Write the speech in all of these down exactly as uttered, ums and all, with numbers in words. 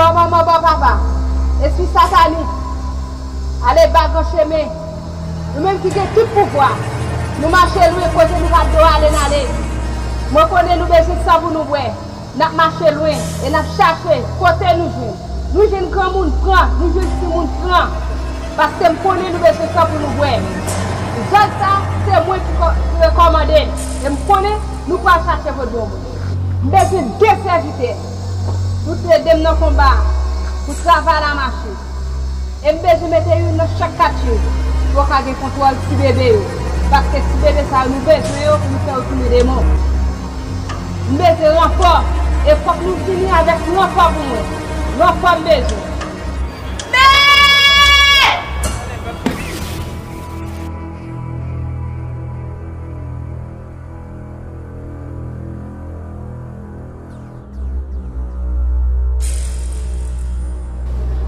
Bò manman, bò papa, espri satanik, ale ba gran chemen. Nou menm ki gen tout pouvwa, nou mache lwen kote nou pa t dwe ale n ale. Mwen konnen nou bezwen san pou nou bwè. N ap mache lwen e n ap chache kote nou jwenn. Nou jwenn granmoun pran, nou jwenn timoun pran. Paske m konnen nou bezwen san pou nou bwè. Zòn sa, se mwen ki kò- ki rekòmande l. E m konnen nou pral chache pou bon moun. M bezwen de sèvitè. Nou te ede m nan konba a pou travay la mache. E m bezwen mete youn nan chak katye pou yo ka gen kontwòl ti bebe yo. Paske ti bebe sa yo, nou bezwen yo pou nou fè yo tounen demon. M bezwen ranfò. E fòk nou vini avèk ranfò pou mwen. Ranfò m bezwen.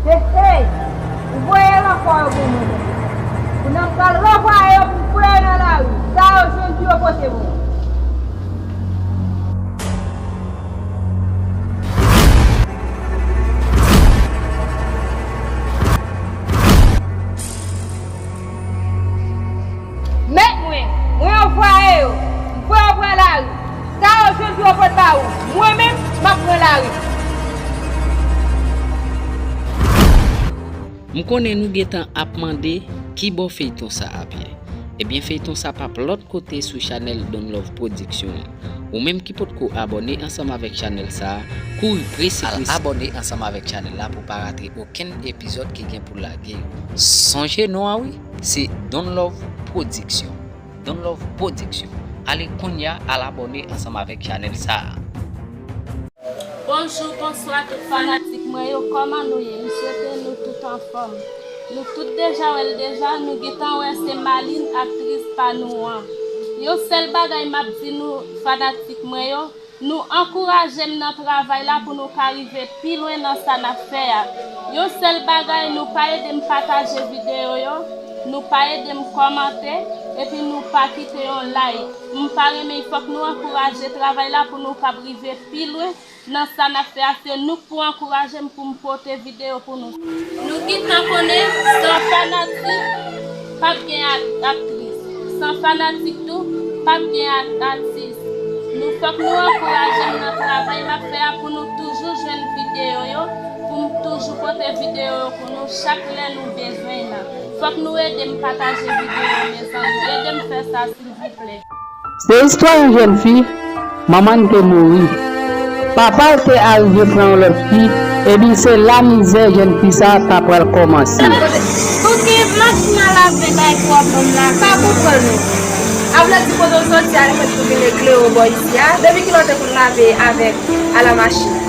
Hey, hey! Ou voye ranfò yo pou mwen. Kounye a m pral ranvwaye yo pou m voye yo nan lari. Sa yo jwenn pou yo pote pou mwen. Mèt mwen, mwen anvwaye yo, m voye yo pran lari. Sa yo jwenn pou yo pot ba ou, mwen menm, m ap pran lari. M konnen nou gentan ap mande kibò feyton sa ap ye. Ebyen feyton sa p ap lòt kote sou chanèl Don Love Production an. Ou menm ki potko abòne ansanm avèk chanèl sa a, kouri prese prese al abòne ansanm avèk chanèl la pou pa rate okenn epizòd ki gen pou lage yo. Sonje non an wi, se Don Love Production. Don Love Production. Ale kounya al abòne ansanm avèk chanèl sa a. Bonjou, bonswa tout fanatik mwen yo, kòman nou ye? M swete nou tout anfòm. Nou tout deja wè l deja, nou gentan wè se Maline aktris pa nou an. Yon sèl bagay m ap di nou fanatik mwen yo, nou ankouraje m nan travay la pou nou ka rive pi lwen nan sa n ap fè a. Yon sèl bagay, nou pa ede m pataje videyo yo, nou pa ede m kòmante, epi nou pa kite yon like. M pa renmen l, fòk nou ankouraje travay la pou nou kab rive pi lwen nan sa n ap fè a. Se nou k pou ankouraje m pou m pote videyo pou nou. Nou gentan konnen san fanatik p ap gen aktris, san fanatik tou p ap gen atis. Nou fòk nou ankouraje m nan travay m ap fè a pou nou toujou jwenn videyo yo, pou m toujou pote videyo yo pou nou chak lè nou bezwen l. Fòk nou ede m pataje videyo yo mezanmi, ede m fè sa silvouplè. Se istwa yon jèn fi, manman l te mouri. Papa l te arive pran yon lòt fi, ebyen se la mizè jèn fi sa ta pral kòmanse. Oke, machin a lave bay pwòblèm la, pa konprann ou. Avle di kote w soti a, li mèt pou vin eklere w bò isi a. Depi kilè w te konn lave avèk a la machin?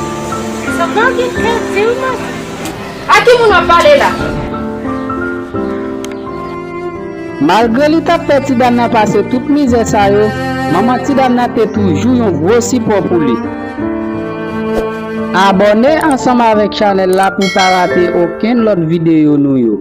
Sa pa gen kè di w non. A ki moun w ap pale la? Malgre li t ap fè ti dam nan pase tout mizè sa yo, manman ti dam nan te toujou yon gwo sipò pou li. Abòne ansanm avèk chanèl la pou w pa rate okenn lòt videyo nou yo.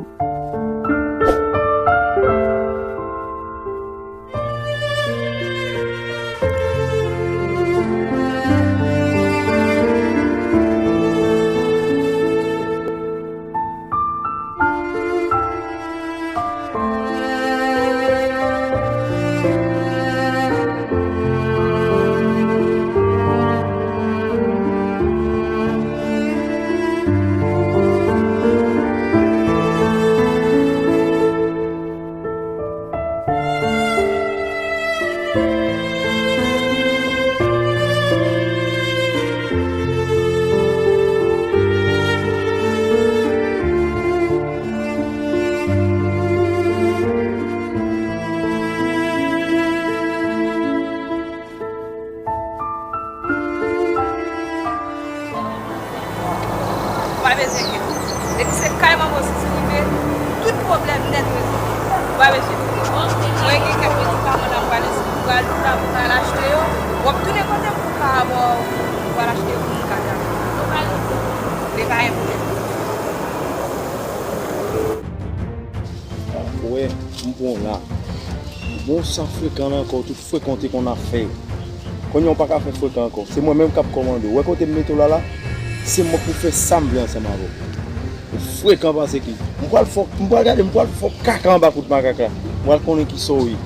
Ou pa bezwen enkyete. Depi se kay manman w soti rive, tout pwoblèm nèt rezoud. Ou pa bezwen enkyete. Mwen gen kèk medikaman la m pral, pral, pral, pral achte yo. W ap tounen kote m pou m ka ba w, pou w al achte yo pou m ka travay. Li pa gen pwoblèm. Ou wè, m pran w la. Bon, w sa frekan la ankò, tout frekan w te konn ap fè yo. Kounye a w pa ka fè frekan ankò. Se mwen menm k ap kòmande w. Ou wè kote m mete w la la? Se mwen k pou fè sa m vle ansanm avè w. Ou frekan panse ki. M pral fè w, m pral gade, m pral fè w kaka anba kout makaka. M pral konnen kisa w ye.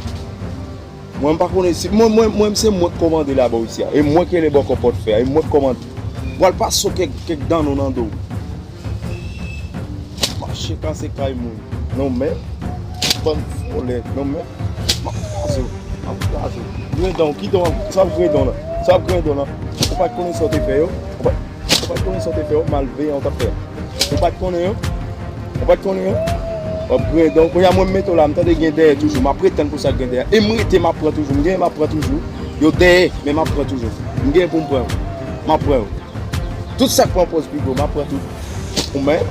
Mwen, m pa konnen si, mwen, mwen, mwen, se mwen k kòmande laba isi a. E mwen k rele bò kò pòtfè a. E mwen k kòmande. M pral pase w kèk, kèk danno nan do w. Mache kase kay moun. Non, men. Bann vòlè. Non, men. M ap kraze w. M ap kraze w. Grendan w. Ki dan w? Sa ap grendan w lan? Sa ap grendan w lan? Ou pa t konnen sa w te fè yo? Ou pa, ou pa t konnen sa w te fè yo? Malveyan w t ap fè. Ou pa t konnen yo? Ou pa t konnen yo? W ap grendan w. Kounye a mwen m mete w la, m tande gen dèyè toujou. M ap ret tann pou sa k gen dèyè. E m rete, m ap pran toujou. M genyen, m ap pran toujou. Yo dèyè, men m ap pran toujou. M genyen pou m pran yo. M ap pran yo. Tout sa k pran pòz pi gwo, m ap pran tout. Ou menm,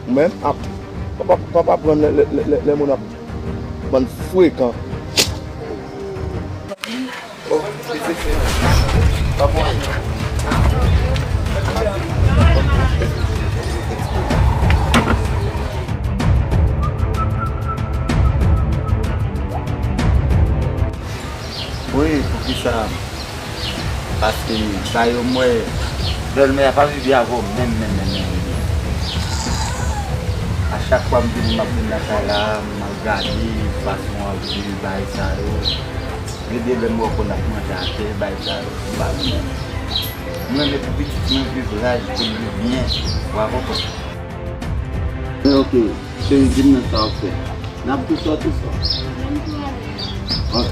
ou menm, ap, pa, pa, pa, pa pran lè, lè, lè, lè, lè moun ap bann frekan. Wi, poukisa? Paske sa yo m wè, bèlmè a pa viv avè w menm, menm, menm, menm, menm. A chak fwa m vini, m ap vin lakay la, m al gade fason w ap viv, bagay sa yo. Gen de lè m wè w konn ap manje atè, bagay sa yo. M pa renmen. M renmen pou pitit mwen viv raj, pou l viv byen. W a konprann. Ok, cheri, di m nan sa w ap fè. N ap tou sòti swa. Ok.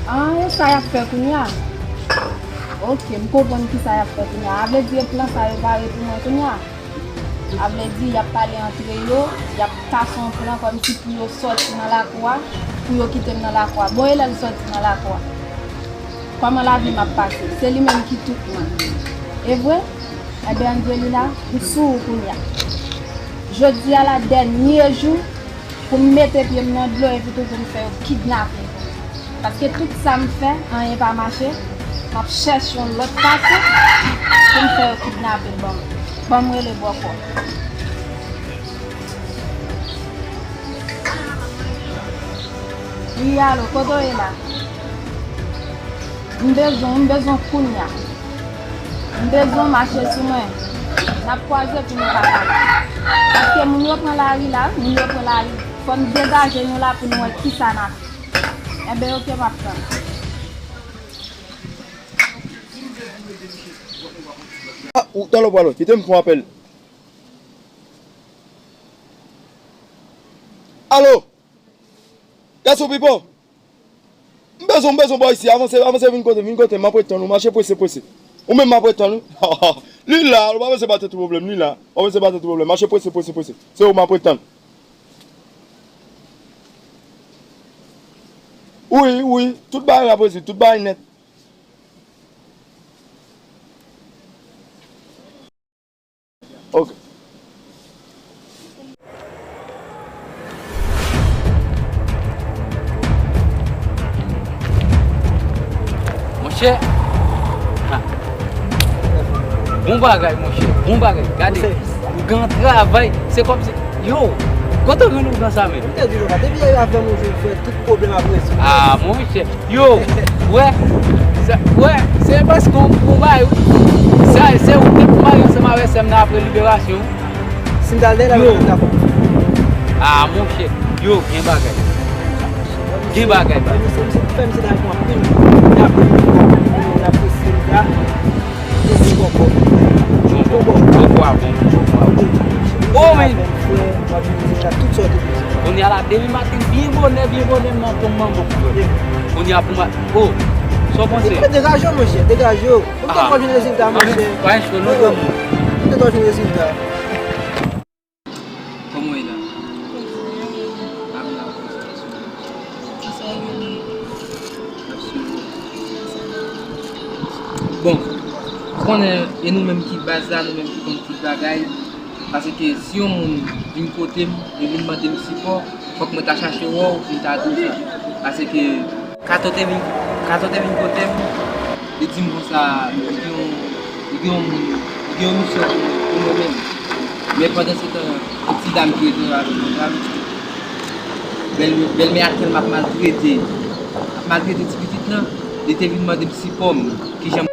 An, e sa y ap fè kounye a? Ok, m konprann ki sa y ap fè kounye a. A vle di, e plan sa yo pare pou mwen kounye a? A vle di, y ap pale antre yo, y ap kase yon plan kòmsi pou yo sòti nan lakou a, pou yo kite m nan lakou a. Bon, e lè l sòti nan lakou a? Kòman lavi m ap pase? Se li menm ki tout mwen. E vre? Enben, Angelina, m sou ou kounye a. Jodi a la dènye jou pou m mete pye m nan dlo epi tou pou m fè yo kidnape m. Paske tout sa m fè, anyen pa mache, m ap chèche yon lòt fason pou m fè yo kidnape l ban m. Ban m rele bòkò. Wi, alo, kote w ye la? M bezwen w, m bezwen w kounye a. M bezwen w mache sou mwen. N ap kwaze pou nou pa pale. Paske moun yo pran lari la, moun yo pran lari. Fò n degaje nou la pou nou wè kisa n ap fè. Enben, oke, m ap tann. A, ou, talè w pral wè. Kite m pran apèl. Alo! Gason Pipo! M bezwen, m bezwen bò isi. Avanse, avanse, vin kote m, vin kote m. M ap ret tann ou. Mache prese, prese. Ou menm m ap ret tann ou. Li la, ou pa bezwen ba tèt ou pwoblèm, li la. Ou pa bezwen ba tèt ou pwoblèm. Mache prese, prese, prese. Se ou m ap ret tann. Wi, wi. Tout bagay la prese, tout bagay nèt. Ok. Monchè. Ha. Bon bagay, monchè. Bon bagay. Gade. Gran travay. Se kòmsi. Yo. Kote w jwenn ougan sa menm? M te di nou la. Depi yè avè m ou jwenn fè tout pwoblèm ap rezoud. Ah, monchè. Yo, wè, sa, wè, se paske w, w bay, wi. Sa, se ou ki pou mari ansanm avè sè m nan apre liberasyon. Si m t al dèyè l avè l, m t ap. Ah, monchè, yo, gen bagay. Gen bagay, baz. Fè m se dal pou anpil moun. Y ap, y ap, y ap, y ap, y ap, Bon, bon, bon, bon, bon, bon. Oh, men. Kounye a la, demen maten, byen bonè, byen bonè, m nan pon manman pou mwen. Kounye a pou mwen. Oh, sa w panse? Degaje w, monchè, degaje w. Ou te dwe jwenn rezilta, monchè. Pa enchwe, non, granmoun. Ou te dwe jwenn rezilta. Kòman w ye la? Bon, Konnen, e nou menm ki baz la, nou menm ki konn tout bagay. Paske si yon moun vin kote m, li vin mande m sipò, fòk mwen ta chache wè w pou m ta di w sa. Paske Kato te vin, Kato te vin kote m, li di m konsa, li gen yon, li gen yon moun, li gen yon misyon pou, pou mwen menm. Men pandan se tan, yon ti dam ki rete nan lavi mwen, bèl, bèlmè a tèlman ap maltrete, ap maltrete ti pitit lan, li te vin mande m sipò m, kijan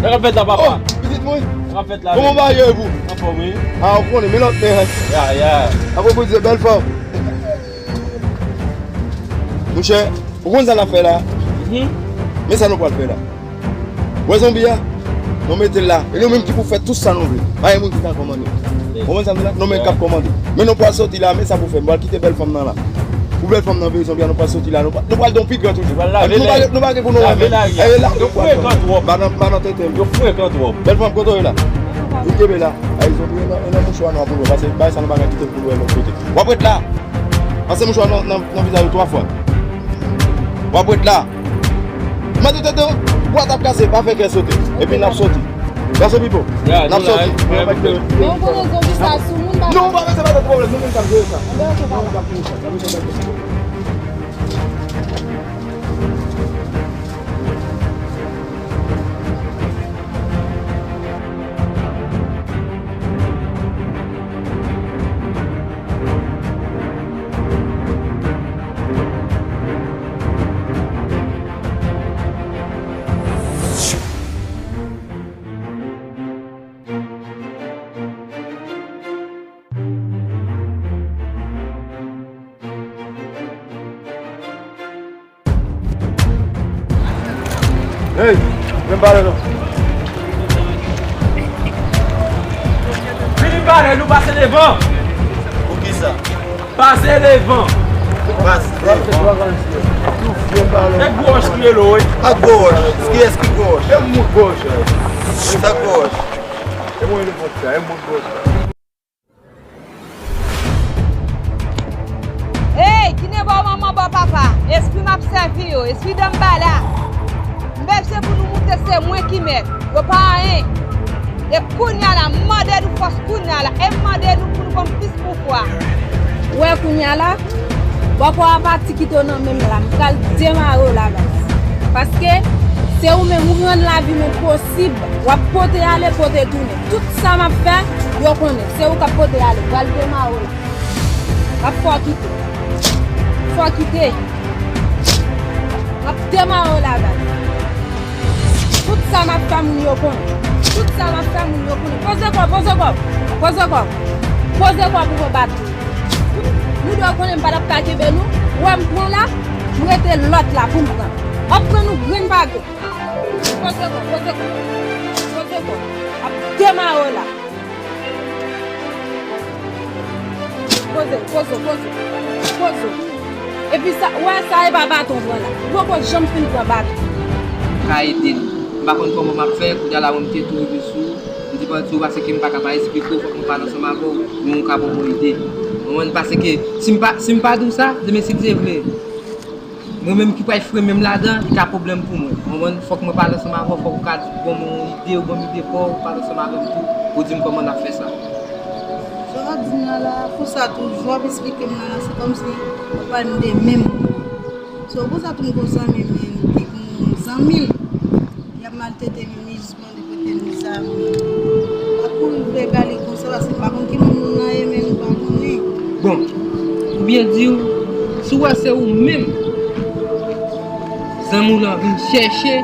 Sa k ap fèt la, papa? Oh, pitit mwen. Sa k ap fèt la, kòman w ye, bro? Anfòm, wi. Ah, ou konnen, men lòt men. Ya, ya. Apre pou di bèl fanm. Monchè, ou konn sa n ap fè la? Mhm. Men sa nou pral fè la. Wè zonbi a? Nou mete l la. E nou menm ki pou fè tout sa nou vle. Pa gen moun ki ka kòmande. Ou konprann sa m di la? Nou menm k ap kòmande. Men nou pral soti la, men sa pou fè. M pral kite bèl fanm nan la. Pou bèl fanm nan veye zonbi a, nou pral soti la. Nou pral, nou pral don pi gran toujou. Nou pa, nou pa gen pou nou renmen. E la, yo frekan twòp. M pa nan, m pa nan tenten. Yo frekan twòp. Bèl fanm, kote w ye la? Vin kenbe la. Ay, zonbi, e nan, e nan mouchwa nwa pou nou. Paske bagay sa nou pa ka kite l pou nou wè lòt kote. W ap ret la. Pase mouchwa nan, nan, nan vizaj ou twa fwa. W ap ret la. Mete tete w, bwa t ap kase, pa fè kè sote. Epi n ap soti. Gason Pipo, n ap soti. Men w konnen zonbi sa sou moun, papa. Non, pa bezwen, pa gen pwoblèm. Nou menm k ap jere sa. Anben, ok, papa. Hey, vin pale non. Vini pale, nou pase devan. Poukisa? Pase devan. Pase devan. E gwo wòch ki rele w, wi. Pa gwo wòch. Kiyès ki gwo wòch? E moun gwo wòch. Sa gwo wòch. E mwen, e moun gwo wòch. Ey, ki nen bò manman bò papa, espri m ap sèvi yo, espri Danmbala. M bezwen pou nou moute, se mwen ki mèt, yo pa anyen. E kounye a la, m mande nou fòs kounye a la, e m mande nou pou nou ban m plis pouvwa. Ou wè kounye a la, bòkò a pati kite w nan men m la, m pral demare w la baz. Paske se ou menm ou rann lavi m enposib, w ap pote ale, pote tounen. Tout sa m ap fè, yo konnen. Se ou k ap pote ale. Pral demare w la. M ap fè w kite. Fè w kite. M ap demare w la baz. Tout sa m ap fè, moun yo konnen. Tout sa m ap fè, moun yo konnen. Poze kò w, poze kò w. Poze kò w. Poze kò w pou mwen bat. Nou dwe konnen m pa t ap ka kenbe nou. Ou wè m pran la, m rete lòt la pou m pran. W ap pran nou grenn pa grenn. Poze kò, poze kò. Poze kò. Ap demare w la. Poze, poze, poze. Poze. Epi sa, w wè sa e pa baton w pran la. Ou poko janm fin pran baton. Ka ede l. M pa konn kòman m ap fè, kounye a la mwen m te tou rive sou ou. M di pati w paske m pa ka pa esplike w, fòk mwen pale ansanm avè w, men ou ka ban mwen ide. Ou konprann? Paske si m pa, si m pa di w sa, demen si Dye vle, mwen menm ki pral fremen m ladan, li ka pwoblèm pou mwen. Ou konprann? Fòk mwen pale ansanm avè w, fòk ou ka ban mwen yon ide, ou ban m ide pa w, ou pale ansanm avè m tou, pou di m kòman n ap fè sa. Di m nan la, konsa tou, jan w ap esplike m nan la, se kòmsi w ap pale m de menm moun. So, konsa tou, m gon zanmi m, li gon zanmi l, y ap maltrete m, li jis mande kote m zanmi. M ap kouri vle ba li konsa, paske m pa konn ki moun moun nan ye, men nou pa konnen. Bon, pou byen di w, si w wè se ou menm, zanmi w lan vin chèche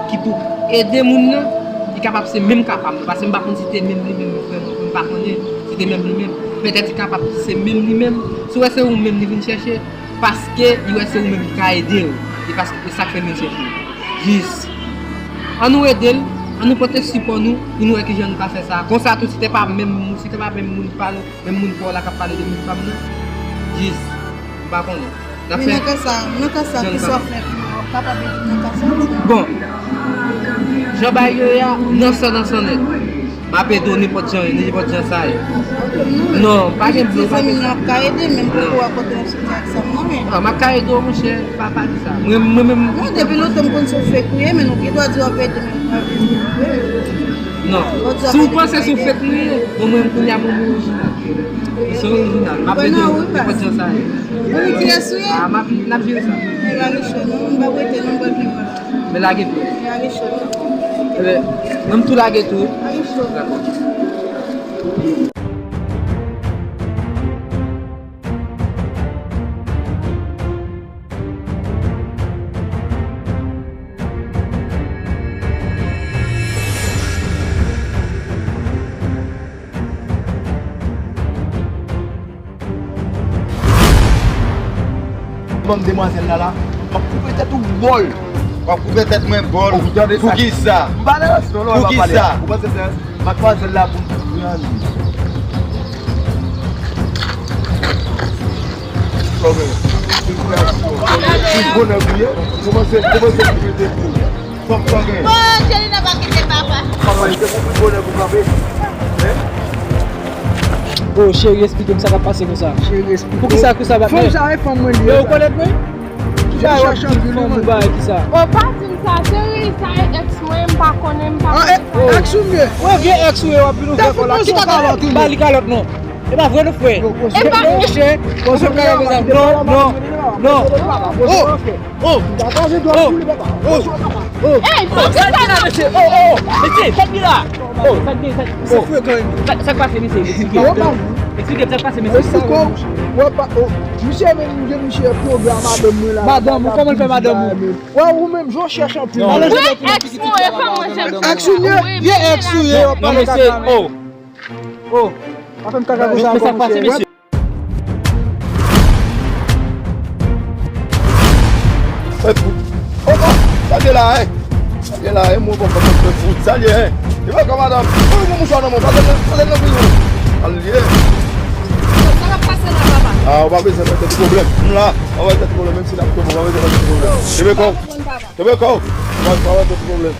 ki pou ede moun nan, li kapab se menm ka pa m nan, paske m pa konn si te menm li menm, frè m, m pa konnen si te menm li menm. Petèt li kapab se menm li menm. Si w wè se ou menm li vin chèche, paske li wè se ou menm ki ka ede l. E paske e sa k fè l vin chèche w. Jis. Ann nou ede l, ann nou pote sipò nou, pou nou wè kijan nou ka fè sa. Konsa tou, si te pa menm, si te pa menm moun pa nou, menm moun pa w la k ap pale de moun pa m nan, jis, m pa konnen. N ap Men fè nan ka sa, nan ka sa, jan nou kisa w kapab. Fè pou mwen? W ap kapab ede m nan ka sa, ti? Bon, jan bagay yo ye a, nan san, nan san nèt. M ap ede w nenpòt jan, nenpòt jan sa ye. Non, pa gen dlo, pa gen sa. Zanmi m ap ka ede, men m poko wè kote w soti ak sa m nan men. Ah, m ap ka ede w, monchè, pa, pa di sa. Mwen, mwen menm. Non, depi lontan m konn se w fake ou ye, men nou gen dwa di w ap ede, men m pa vle di w ap ede. Non. Si w panse se w fake mwen ye, bon, mwen, kounye a, mwen, mwen orijinal. Mwen se orijinal. M ap ede w nenpòt jan sa ye. Ou di kiyès ou ye? Ah, m ap, n ap jere sa. Men lage cho non, m pa prete non, m pral pi mal. Men lage tou. Men lage cho non. Men, men m tou lage tou. Lage cho. Dakò. Banm demwazèl la la, m ap koupe tèt ou bòl. W ap koupe tèt mwen bòl? Pou kisa? M pa nan rans non, non, m ap pale. Pou kisa? Ou panse se Matmwazèl la pou m pran li. Sa w gen? Ti bonè pou ye. Kòmanse, kòmanse pou mete pou. Fòk sa w gen. Bon, Angelina pa kite papa. Papa, li te pou ti bonè pou kanpe. Hein? Oh, cheri, esplike m sa k ap pase konsa. Cheri, esplike. Poukisa, poukisa bat mwen? Fanm sa e fanm mwen li ye. Yo, ou konèt mwen? Ki bagay w ap di fanm ou bagay ki sa? Oh, pa di m sa, cheri, sa e èks mwen, m pa konnen, m pa konnen. Ah, èks ou m ye? Wè vye èks ou ye, w ap vin ouvè kò la. Ki kalòt ou? Ba li kalòt non. E pa vre non, frè. E pa vre. Monchè, monchè, non, non, non. Oh, oh, oh, oh. Ey, poukisa la, mesye? Oh, oh, oh. Mesye, sa ki la? Oh, sa ki, sa ki, oh. Sa, sa k pase, mesye? Eksplike. Eksplike m sa k pase, mesye. Eksplike w. Wè pa, oh. Misye menm gen misye pwogram madanm mwen la. Madanm ou, kòman l fè madanm ou? Wè ou menm, jan w chèche anpil. Wè èks mwen, e pa mwen, se èks ou ye? Ye èks ou ye? Non, mesye, oh. Oh. Pa fè m kaka konsa ankò, mesye. Sa k pase, mesye? Hey, pou-, oh, oh, sa gen la, hein? Sa gen la, hein? Mwen poko konn fè fout. Sa l ye, hein? Li pa ka, madanm. Oh, mwen mouchwa nan men w. Pase nan, pase nan men w. Sa l ye. Sa k ap pase la, papa? Ah, ou pa bezwen fè tèt pwoblèm. M la. Ou pa fè tèt pwoblèm, menm si l ap tonbe, ou pa bezwen fè tèt pwoblèm. Kenbe kò w. Kenbe kò w. Ou pa, ou pa fè tèt pwoblèm.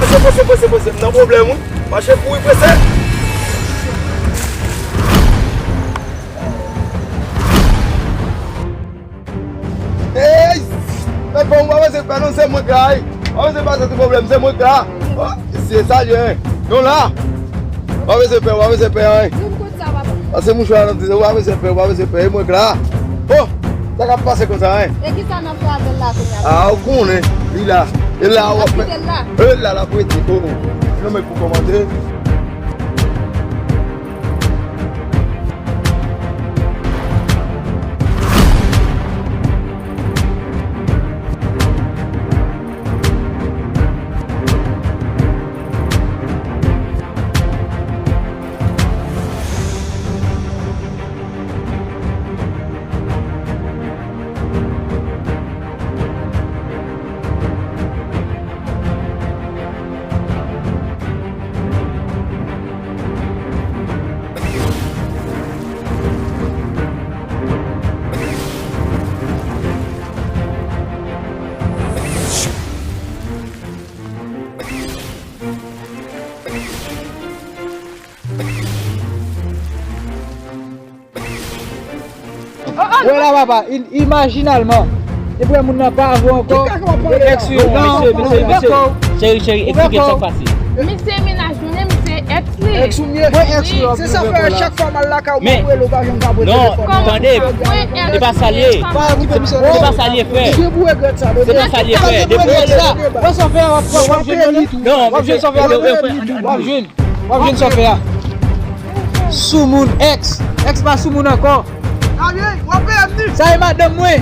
Prese, prese, prese, prese. M nan pwoblèm, wi. Mache kouri prese. Ey! Mwen bon, w pa bezwen pè non, se mwen k la, wi. W pa bezwen pase ti pwoblèm, se mwen k la. Oh, se sa l ye, hein. Nou la. W pa bezwen pè, w pa bezwen pè, hein. Pase mouchwa nan tete, w pa bezwen pè, w pa bezwen pè, e mwen k la. Oh, sa k ap pase konsa, hein? E kisa n ap fè avè l la kounye a? Ah, ou konnen, li la. E la, w ap kite l la? E la, l ap rete. Oh, oh. Non, men pou kòmande. Wè la, papa, i-, imajinalman, Depi wè moun nan pa avè w ankò. Ki kaka w ap pale la? Ex ou ye, non, mesye, mesye, mesye. Cheri, cheri, eksplike sa k pase. Misye menaj mwen, misye ex li. Ex ou m ye? Mwen ex ou. Se sa fè chak fwa m al lakay ou, mwen rele ou pa janm ka pran telefòn. Non, tande. E pa sa l ye. Se pa sa l ye, frè. Se pa sa l ye, frè. Depi w wè sa. Wè sa w fè a, w ap jwenn li tou. Non, w ap jwenn sa w fè a. W ap jwenn. W ap jwenn sa w fè a. Soumoun, ex. Ex pa soumoun ankò. Sa e madanm mwen.